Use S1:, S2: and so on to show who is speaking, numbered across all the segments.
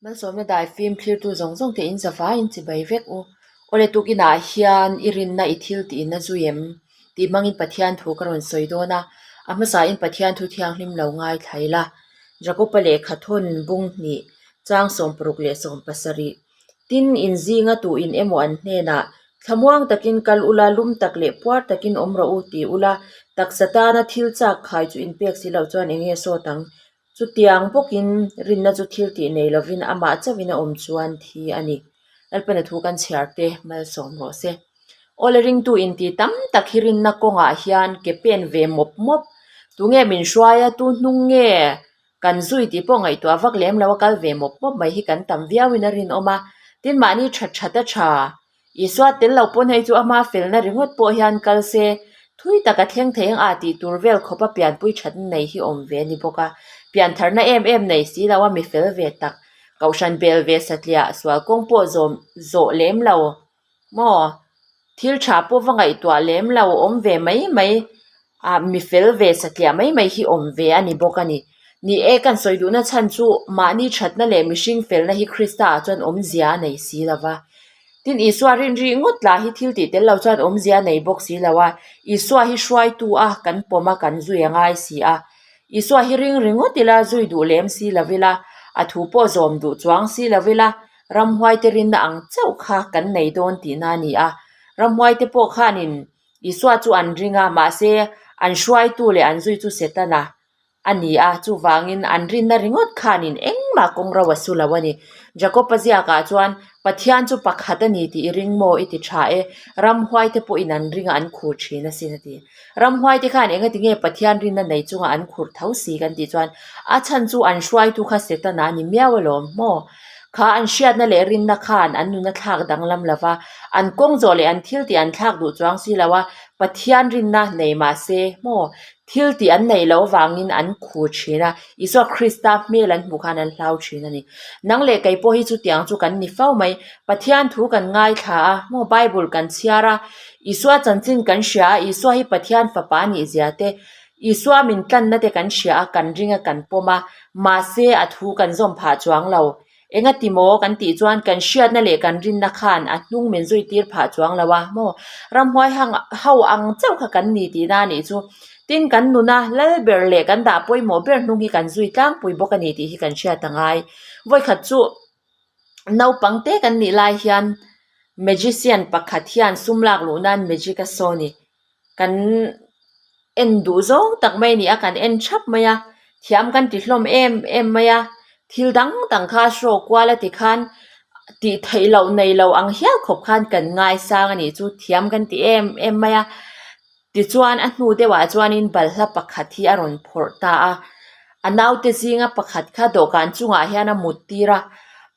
S1: Malsawmna daifim thlirtu zawng zawng te in zavaiin chibai vek u. Awle tukinah hian i rinna i thil tiin a zui em? Tih hmangin Pathian thu ka rawn sawi dawn a, a hmasain Pathian thu thianghlim lo ngaithla ila. Jakopa lehkha thawn bung hnih, chang 60 leh 70. Tin, in zinga tu in emaw an hnenah, Thlamuang takin kal ula, lum tak leh puar takin awm rawh u, ti ula, taksa tana thil chak khai chu inpek si loh chuan eng nge sawt ang? Chutiang bawkin rinna chu thil tih nei lovin amah chauhin a awm chuan thi a ni. Lalpana thu kan chhiar te malsawm rawh se. Awle ringtu inti tam tak hi rinna kawngah hian ke pen ve mawp mawp. Tunge min hruai a, tu hnung nge kan zui tih pawh ngaihtuah vak lem lo a kal ve mawp mawp mai hi kan tam viauin a rinawm a. Tin mahni that that a tha Isua tel lo pawn hei chu ama felna ringawt pawh hian kal se, thui taka thleng thei ang a tih tur vel khawpa pianpui thatna nei hi awm ve a ni bawk a. Piantharna em em nei si lo a mi fel ve tak, kohhran bel ve satliah sual kawng pawh zawm zawh lem lo maw? Thil tha pawh va ngaihtuah lem lo awm ve mai mai. Ah mi fel ve satliah mai mai hi awm ve a ni bawk a ni. Ni e, kan sawi duhna chhan chu mahni thatna leh mihring felna hi Krista ah chuan awmzia a nei si lo va. Tin, Isua rinri ngawt lah hi thil tih tel lo chuan awmzia a nei bawk si lo a. Isua hi hruaitu a kan pawm a, kan zui a ngai si a. Isua hi ring ringawt ila zui duh lem si lo ila, a thu pawh zawm duh chuang si lo ila, ramhuaite rinna ang chauh kha kan nei dawn tihna a ni a. Ramhuaite pawh khanin Isua chu an ring a, mahse an hruaitu leh an zui chu Setana a ni a, chuvangin an rinna ringawt khanin engmah kawng ro a su lo a ni. Jakob-a ziakah chuan, Pathian chu pakhat a ni tih i ring maw? I ti tha e, ramhuaite pawhin an ring a, an khur thin asin a ti. Ramhuaite khan engati nge Pathian rinna nei chunga an khur tho si kan tih chuan, a chhan chu an hruaitu kha Setana a ni miau alawm maw? Kha an hriatna leh rinna khan an nuna thlak danglam lo va, an kawng zawh leh an thil tih an thlak duh chuang si lo a, Pathian rinna nei mah se maw thil tih an neih loh avangin an khur thin a, Isua Krista hmel an hmuh khan an hlau thin a ni. Nang leh kei pawh hi chutiang chu kan ni fo mai, Pathian thu kan ngaithla a maw Bible kan chhiar a, Isua chanchin kan hria a, Isua hi Pathian fapa a nih zia te, Isua min tlanna te kan hria a, kan ring a, kan pawm a, mahse a thu kan zawm phah chuang lo. Engati maw kan tih chuan kan hriatna leh kan rinna khan a hnung min zui tir phah chuang lo a maw? Ramhuai hang ho ang chauh kha kan ni tihna a nih chu. Tin, kan nuna lal ber leh kan dah pawimawh ber hnung hi kan zui tlangpui bawk a ni tih hi kan hriat a ngai. Vawikhat chu naupang te kan nih lai hian magician pakhat hian sum lak luh nan magic a saw ni. Kan en duh zawng tak mai a ni a, kan en thap mai a, thiam kan ti hlawm em em mai a, thil dang dang kha a hraw kual a ti khan tih theih loh nei lo ang hial khawp khan kan ngaisang a nih chu, thiam kan ti em em mai a. Tichuan a hnu deuhah chuanin balhla pakhat hi a rawn phawrh ta a, a naute zinga pakhat kha dawhkan chungah hian a mut tir a,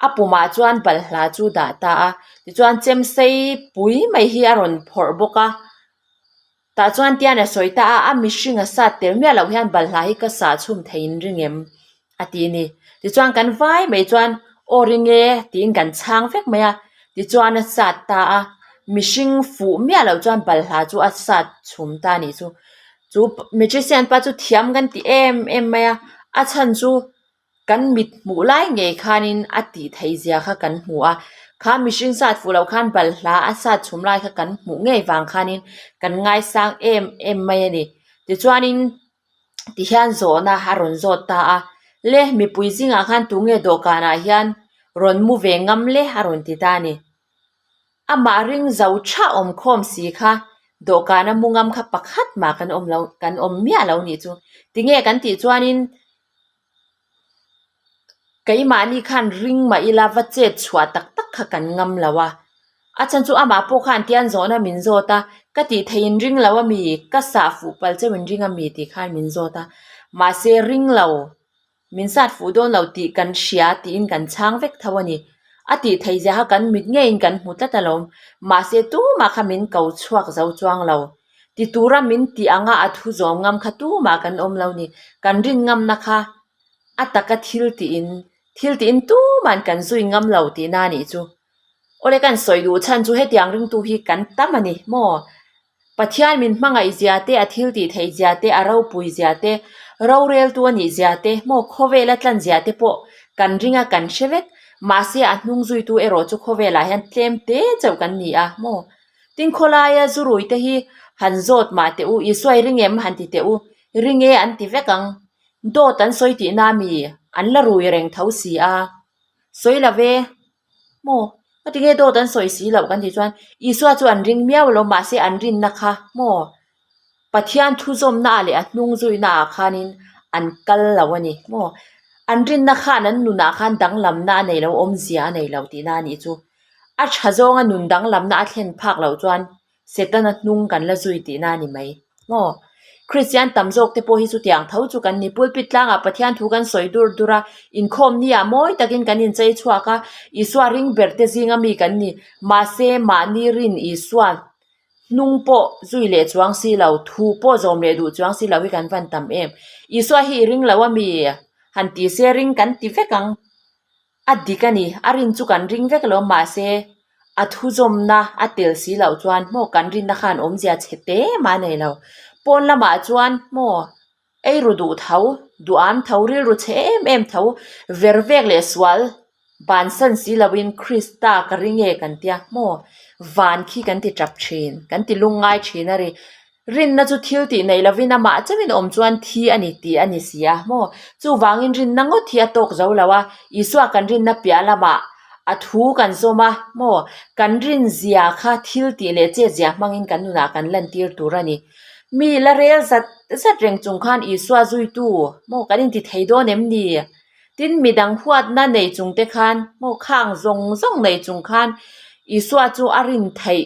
S1: a pumah chuan balhla chu dah ta a, tichuan chemsei pui mai hi a rawn phawrh bawk a, tah chuan tian a sawi ta a, a mihring a sat tel miah loh hian balhla hi ka sah chhum thei in ring em? a ti a ni. Tichuan kan vai mai chuan aw ring e tiin kan chhang vek mai a, tichuan a sat ta a, mihring fuh miah loh chuan balhla chu a sat chhum ta a nih chu. Chu magician pa chu thiam kan ti em em mai a, a chhan chu kan mit hmuh lai ngei khanin a tih theih zia kha kan hmu a, kha mihring sat fuh loh khan balhla a sat chhum lai kha kan hmuh ngei vang khanin kan ngaisang em em mai a ni. Tichuanin tihian zawhna a rawn zawt ta a, le mipui zingah khan tunge dawhkanah hian rawn mu ve ngam le a rawn ti ta a ni. Amah ring zo tha awm khawm si kha dawhkana mu ngam kha pakhat mah kan awm lo kan awm miah lo nih chu. Tinge kan tih chuanin Keimahni khan ring mah ila va chet chhuah tak tak kha kan ngam lo a, a chhan chu amah pawh khan tian zawhna min zawt a, ka tih theih in ring lo a mi, ka sah fuh pal cheu in ring a mi tih khan min zawt a, mahse ring lo, min sat fuh dawn lo tih kan hria tiin kan chhang vek tho a ni. A tih theih zia kha kan mit ngeiin kan hmu tlat alawm, mahse tumah kha min ko chhuak zo chuang lo. Ti tura min tih anga a thu zawm ngam kha tumah kan awm lo ni, kan rin ngamna kha a taka thil tiin thil tiin tuman kan zui ngam lo tihna a nih chu. Awle kan sawi duh chhan chu hetiang ringtu hi kan tam a ni maw? Pathian min hmangaih zia te, a thil tih theih zia te, a ropui zia te, roreltu a nih zia te, maw khawvela tlan zia te pawh kan ring a kan hre vek. Mahse a hnung zuitu erawh chu khawvelah hian tlem te chauh kan ni a maw? Tin khawlaia zu rui te hi han zawt mah teh u, Isua i ring em? han ti teh u, ring e an ti vek ang. Dawt an sawi tihna mi an la rui reng tho si a. Sawi lo ve maw? Ka ti nge dawt an sawi si loh kan tih chuan Isua chu an ring miau lo mahse an rinna kha maw? Pathian thuzawmna ah leh a hnung zuina ah khanin an kal lo a ni maw? An rinna khan an nunah khan danglamna a nei lo, awmzia a nei lo tihna a nih chu. A tha zawnga nun danglamna a thlen phak loh chuan Setana hnung kan la zui tihna a ni mai maw? Kristian tam zawk te pawh hi chutiang tho chu kan ni. Pulpit tlangah Pathian thu kan sawi dur dur a, inkhawm ni-ah mawi takin kan inchei chhuak a, Isua ring ber te zinga mi kan ni. Mahse, mahni rin Isua hnung pawh zui leh chuang si lo, thu pawh zawm leh duh chuang si lo hi kan van tam em. Isua hi i ring lo a mi? Han ti se ring kan ti vek ang. A dik a ni, a rin chu kan ring vek lo mahse a thuzawmna a tel si loh chuan maw kan rinna khan awmzia chhe te mah a nei lo. Pawn lamah chuan maw ei ru duh tho, duham tho, rilru chhe em em tho, ver vek leh sual bansan si loin Krista ka ring e kan tia maw van khi kan ti tap thin, kan ti lungngai thin a ri. Rinna chu thil tih neih lovin amah chauhin awm chuan thi a ni tih a ni si a maw? Chuvangin rinna ngawt hi a tawk zo lo a, Isua kan rinna piah lamah a thu kan zawm a maw? Kan rinzia kha thil tih leh chetzia hmangin kan nunah kan lantir tur a ni. Mi la rel zat zat reng chung khan Isua zuitu maw kan inti thei dawn em ni? Tin, midang huatna nei chung te khan maw khang zawng zawng nei chung khan Isua chu a rin theih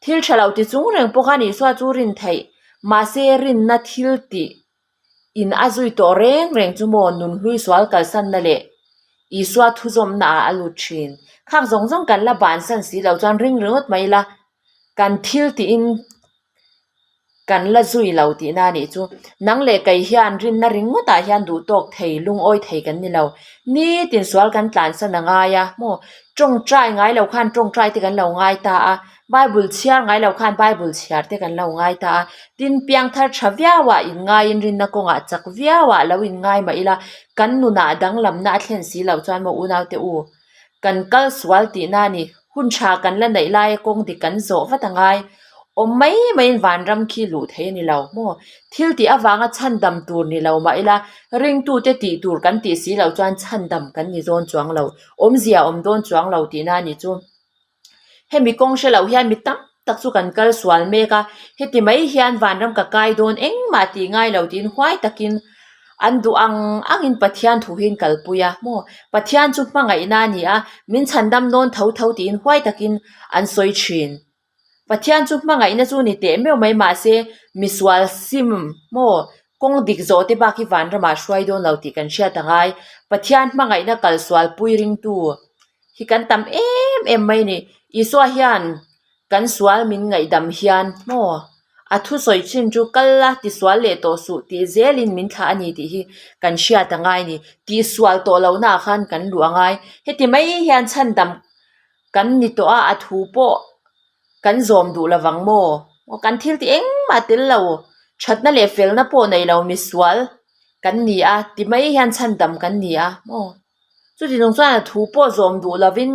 S1: Thil tha lo ti chung reng pawh khan Isua chu rin theih, mahse rinna thil tih in a zui tawh reng reng chu maw nunhlui sual kalsanna leh Isua thuzawmna ah a lut thin. Khang zawng zawng kan la bansan si lo chuan ring ringawt mai ila kan thil tih in Kan la zui lo tihna a nih chu. Nang leh kei hian rinna ringawtah hian duh tawk thei, lungawi thei kan ni lo. Nitin sual kan tlansan a ngai a, maw? Tawngtai ngai lo khan tawngtai te kan lo ngai ta a, Bible chhiar ngai lo khan Bible chhiar te kan lo ngai ta a. Tin, piangthar tha viauah inngaiin rinna kawngah chak viauah lo inngai mah ila, kan nunah danglamna a thlen si loh chuan maw unaute u, Kan kal sual tihna a ni. Hun tha kan la neih laia kawng dik kan zawh vat a ngai. Awm mai maiin vanram khi luh thei a ni lo maw? Thil tih avanga chhandam tur ni lo mah ila, ringtute tih tur kan tih si loh chuan chhandam kan ni dawn chuang lo. Awmzia awm dawn chuang lo tihna a ni chu. Hemi kawng hre loh hian mi tam tak chu kan kal sual mek a, heti mai hian vanram ka kai dawn engmah tih ngai lo tiin huai takin an duh ang angin Pathian thu hi an kalpui a maw? Pathian chu hmangaihna a ni a, min chhandam dawn tho tho tiin huai takin an sawi thin. Pathian chu hmangaihna chu ni teh meuh mai mahse misual sim maw kawng dik zawh te bak hi vanramah hruai dawn lo tih kan hriat a ngai. Pathian hmangaihna kalsual pui ringtu hi kan tam em em mai a ni. Isua hian kan sual min ngaihdam hian maw a thusawi chin chu kal la tisual leh tawh suh tih zelin min thlah a ni tih hi kan hriat a ngai a ni. Tihsual tawh lohnaah khan kan luh a ngai. Heti mai hian chhandam kan ni tawh a, a thu pawh kan zawm duh lovang maw? Kan thil tih engmah tel lo, thatna leh felna pawh nei lo misual kan ni a, ti mai hian chhandam kan ni a maw? Chuti nung chuan a thu pawh zawm duh lovin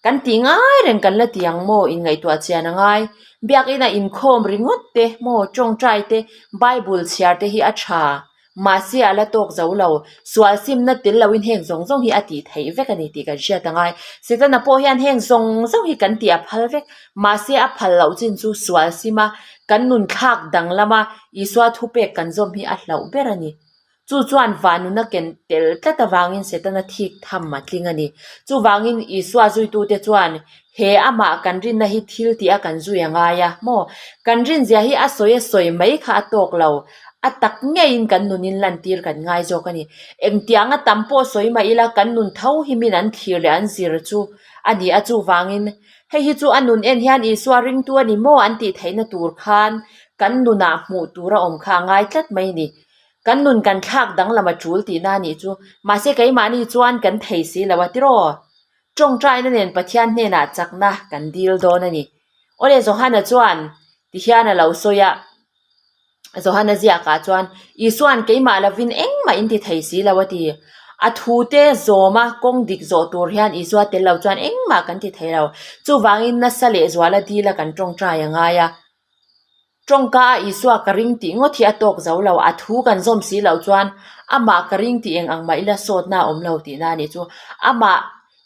S1: kan tih ngai reng kan la ti ang maw? Inngaihtuah chian a ngai. Biakina inkhawm ringawt te maw, tawngtai te, Bible chhiar te hi a tha. Mahse a la tawk zo lo. Sual simna tel loin heng zawng zawng hi a tih theih vek a ni tih kan hriat a ngai. Setana pawh hian heng zawng zawng hi kan tih a phal vek. Mahse a phal loh chin chu sual sima kan nun thlak danglam a, Isua thupek kan zawm hi a hlauh ber a ni. Chu chuan vanuna ken tel tlat avangin Setana thik tham a tling a ni. Chuvangin Isua zuitute chuan he amah kan rinna hi thil tih a kan zui a ngai a maw? Kan rinzia hi a sawi a sawi mai kha a tawk lo. A tak ngeiin kan nunin lantir kan ngai zawk a ni. Engtianga tam pawh sawi mah ila kan nun tho hi min an thlir leh an zir chu a ni a. Chuvangin hei hi chu a nun en hian Isua ringtu a ni maw an tih theihna tur khan kan nunah hmuh tur a awm kha a ngai tlat mai a ni. Kan nun kan thlak danglam a tul tihna a nih chu. Mahse keimahni chuan kan thei si lo a tiraw? Tawngtaina nen Pathian hnenah chakna kan dil dawn a ni. Awle Johana chuan tihian a lo sawi a, Johana ziakah chuan, Isua'n keimah lovin engmah in ti thei si lo a ti. A thute zawma kawng dik zawh tur hian Isua tel lo chuan engmah kan ti thei lo. Chuvangin nasa leh zuala dila kan tawngtai a ngai a. Tawngka a Isua ka ring tih ngawt hi a tawk zo lo, a thu kan zawm si loh chuan amah ka ring tih eng ang mah ila sawtna a awm lo tihna a nih chu. Amah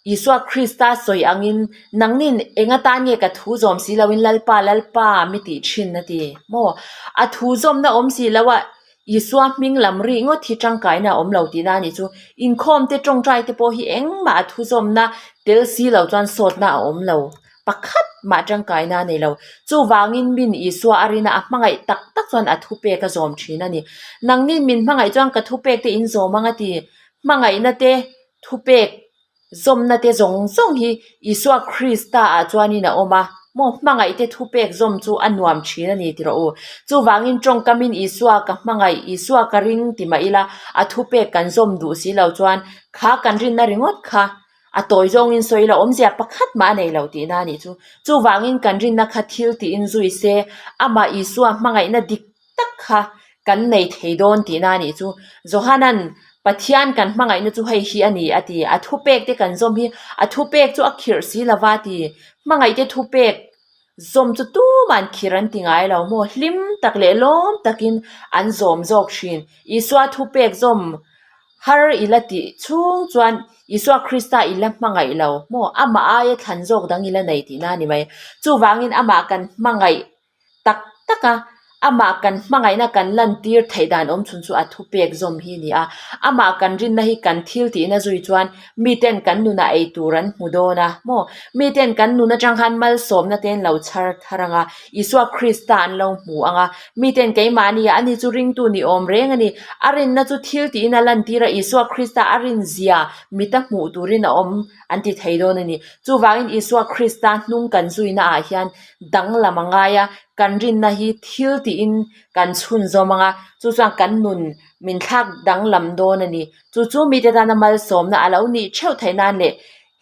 S1: Isua Krista sawi angin nangnin eng atan nge ka thu zawm si loin Lalpa, Lalpa mi tih thin a ti maw? A thu zawmna awm si lo a Isua hming lam rih ngawt hi tangkaina a awm lo tihna a nih chu. Inkhawm te tawngtai te pawh hi engmah a thu zawmna tel si lo chuan sawtna a awm lo. Pakhat mah tangkaina a nei lo. Chuvangin min Isua a rina a hmangaih tak tak chuan a thupek a zawm thin a ni. Nangnin min hmangaih chuan ka thupek te in zawm ang a ti. Hmangaihna te thupek zawmna te zawng zawng hi Isua Krista ah chuanin a awm a. Maw hmangaih te thupek zawm chu a nuam thin a ni ti rawh u. Chuvangin tawngkamin Isua ka hmangaih, Isua ka ring ti mah ila a thupek kan zawm duh si lo chuan kha kan rinna ringawt kha A tawi zawngin sawi ila awmzia pakhat mah a nei lo tihna a nih chu. Chuvangin kan rinna kha thil tiin zui se, amah Isua hmangaihna dik tak kha kan nei thei dawn tihna a nih chu. Johanan, Pathian kan hmangaihna chu hei hi a ni a ti. A thupek te kan zawm hi a thupek chu a khirh si lova a ti. Hmangaihte thupek zawm chu tuman khirh an ti ngai lo maw? Hlim tak leh lawm takin an zawm zawk thin. Isua thupek zawm Har i la tih chhung chuan Isua Krista i la hmangaih lo maw? Amah aia thlan zawk dang i la nei tihna a ni mai. Chuvangin amah kan hmangaih tak tak a, amah kan hmangaihna kan lantir theih dan awm chhun chu a thupek zawm hi a ni a. Amah kan rinna hi kan thil tihna zui chuan miten kan nunah ei tur an hmu dawn a maw? Miten kan nun atang khan malsawmna te an lo chhar thar ang a, Isua Krista an lo hmu ang a, miten keimahni ah ani chu ringtu ni awm reng a ni. A rinna chu thil tiin a lantir a, Isua Krista a rinzia mita hmuh turin a awm an ti thei dawn a ni. Chuvangin Isua Krista hnung kan zuina ah hian danglam a ngai a, kan rinna hi thil tiin kan chhunzawm ang a, chu chuan kan nun min thlak danglam dawn a ni. Chu chu mite tana malsawmna a lo nih theuh theih nan leh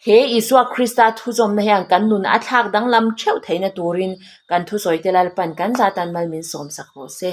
S1: He Isua Krista thuzawmna hian kan nun a thlak danglam theuh theihna turin kan thusawite Lalpan kan zatan mal min sawmsak rawh se.